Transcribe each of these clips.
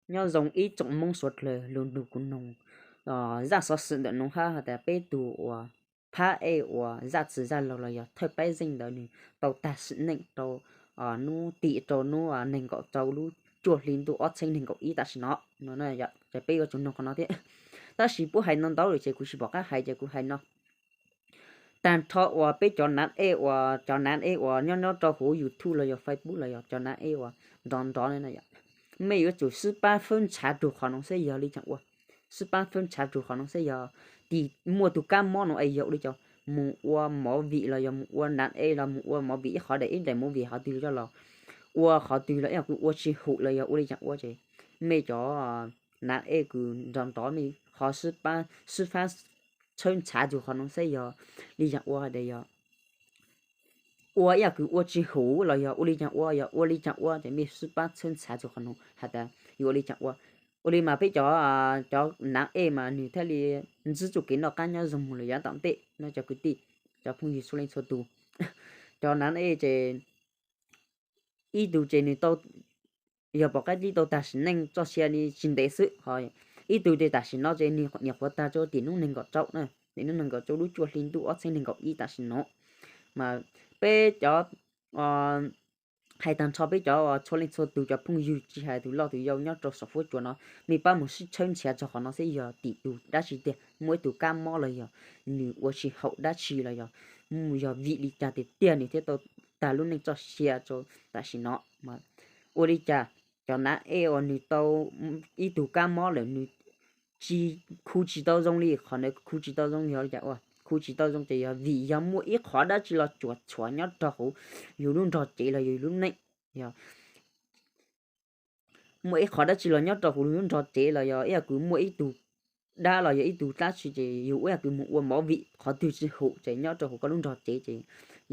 Nyob zoo ib tsoom Hmoob suav dlawg lug nrug kuv noog zaj xov xwm ntawm nuav hab has tas peb tug uas phab ej uas zaj txwg zaj laug los yog thawj pab zeej ntawd nwg tau tag sim neej rau nub tim rau nub neeg nkaum rau lub cuaj hli ntuj ob txheeb neeg nkaum ib tam sim no. Ces peb yuav tsum noog qhov no thiab, tab sis puab hais ntau ntau lawm ces kuv tsis pom qab hais ces kuv hais no. Tag nrho uas peb cov nav ej uas cov nav ej uas nyob nyob rau huv YouTube los yog Facebook los yog cov nav ej uas nrov nrov ne, mej yuav tsum sib pab fawb ntshav rua qhov nuav saib yog li caag ua. Sib pab fawb ntshav rua qhov nuav saib yog tim muaj tug kab mob nuav es yog ua li cas, mus ua movie los yog mus ua nav ej los mus ua movie ib qhov daim ib daim movie qhov twg coj los ua qhov twg los ib yam kws ua tsis hum los yog ua li caag ua ces mej cov nav ej kws nrov nrov mej qhov sib pab tshawb ntshav rua qhov nuav saib yog li caag ua, has tas yog ua ib yam kws ua tsis hum los yog ua li caag ua, yog ua li caag ua ces mej sib pab tshawb ntshav rua qhov nuav has tas yuav ua li caag ua. Ua li mas peb cov cov nav ej mas nwg thiaj li ntsib txuj kev noj qab nyob zoo mus lawm yav tom ntej no cov kwv tij, cov phooj ywg txhua leej txhua tug. Cov nav ej ces ib tug ces nwg tau yog pom qab tib tau tag sim neej txoj sia li tsis ntev xwb, ho ib tug ces tam sim no ces nwg nyuam qhuav tag rua tim nub neeg nkaum rau na, tim nub neeg nkaum rau lub cuaj hli ntuj ob txheeb neeg nkaum ib tam sim no. Mas peb cov hais tag nrho peb cov txhua leej txhua tug cov phooj ywg tsis hais tug loj tug yau nyob rau saum fuab cua no, mej pab mus sib tshawb ntshav rua qhov no saib yog tim tug dab tsi tiag, muaj ib tug kab mob los yog nwg ua tsis haum dab tsi los yog yog vim li cas tiag tiag nwg thiaj tau tag lub neej txoj sia rau tam sim no. Ua li cas cov nav ej uas nwg tau ib tug kab mob lawm nwg tsis, khu tsis tau zoo li, qhov ntawd khu tsis tau zoo yog li cas ua khu tsis tau zoo ces yog vim yog muaj ib qhov dab tsi los cuam tshuam nyob rau huv yug lub nrog cev los yog yug lub neej. Yog muaj ib qhov dab tsi los nyob rau huv lub nrog cev los yog ib yam kws muaj ib tug dab los yog ib tug dab tsi ces yug ib yam kws mus ua movie qhov twg tsis hum ces nyob rau huv koj lub nrog cev ces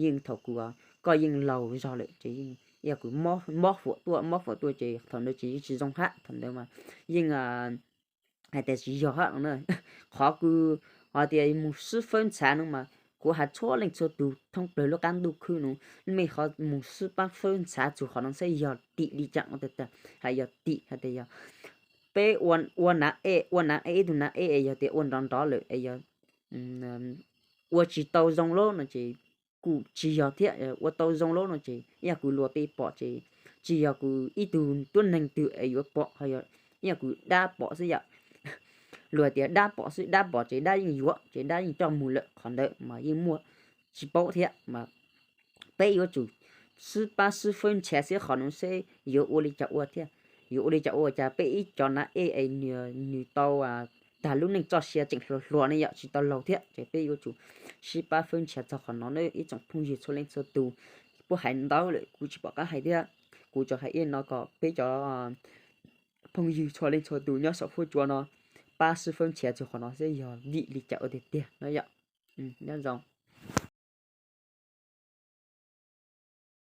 yeej thaum kws koj yeej laus zog lawm ces yeej ib yam kws mob fuam tuaj, mob fuam tuaj ces thaum ntawd ces yeej tsis zoo hab, thaum ntawd mas yeej hais tias tsis yog hab no. Qhov kws hais tias mus sib fawb ntshav no mas kuv has txhua leej txhua tug thoob plawg lub qab ntuj khwb nuav, mej qhov mus sib pab fawb ntshav txug qhov no saib yog tim li cas ua tas tas, hais yog tim hais tias yog peb ua nav ej, ua nav ej ib tug nav ej es yog tias ua nrov nrov lawm es yog ua tsis tau zoo lawm no ces kuj tsis yog thiab, ua tau zoo lawm no ces ib yam kws luag tej pom ces tsis yog kws ib tug tuab neeg twg es yuav pom, ho yog ib yam kws dab pom xwb yom. Luag hais tias dab pom xwb, dab pom ces dab yeej yuav ces dab yeej coj mus lawm, qhov ntawd mas yeej muaj tsis paub thiab mas peb yuav tsum sib pab sib fawb ntshav xwb qhov nuav seb yuav ua li cas ua thiab. Yuav ua li cas ua cas peb ib cov nav ej es nwg tau tag lub neej txoj sia tseem hluas hluas ne yom, tsis tau laug thiab ces peb yuav tsum sib pab fawb ntshav txog qhov no na ib tsoom phooj ywg txhua leej txhua tus. Puab hais ntau lawm kuv tsis pom qab hais thiab, kuv tsuas hais ib no kom peb cov phooj ywg txhua leej txhua tus nyob saum fuab cua no pab sib fawb ntshav txug qhov no seb yog vim li cas ua tiag tiag no yom. Nyob zoo.